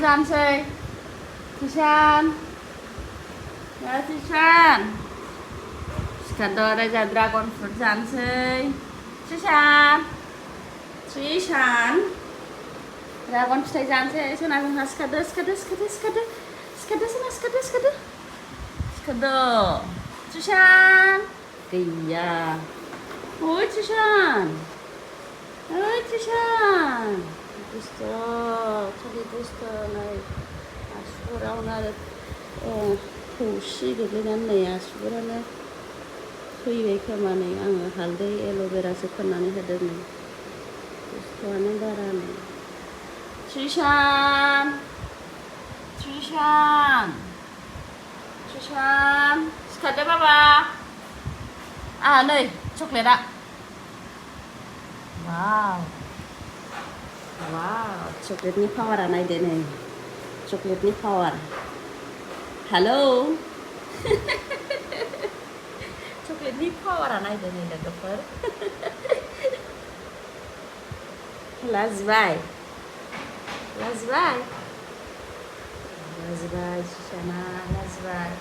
जानोसै Tousan ya Tousan sekarang ada dragon fruit जानोसै Tousan dragon फिथाइ जानोसै सना जोंहा सिखारदो सना सिखारदो Tousan गैया ओइ Tousan दुस्थ' खालि दुस्थ' नै आसुगुरावनो आरो थौसि गोग्लैनानै नै आसुगुरानो फैबाय खोमा नै आङो हालदै एल'भेरासो फोननानै होदों नै दुस्थ'आनो बारा नै Tousan सिखारदो बाबा नै चक्लेटआ वाव चक्लेटनि पावारा नायदो नै चक्लेटनि पावार हेलौ चक्लेटनि पावारा नायदो नै लोगोफोर लाजिबाय Tousanआ लाजिबाय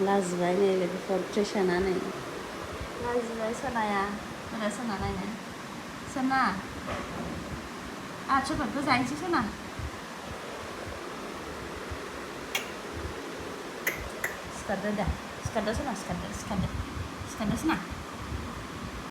लाजिबाय नै लोगोफोर Tousanआ नै लाजिबाय सनाया बोरै सना नायनो सना चक्लेटखौ जाहैनोसै सना सिखारदो सना सिखारदो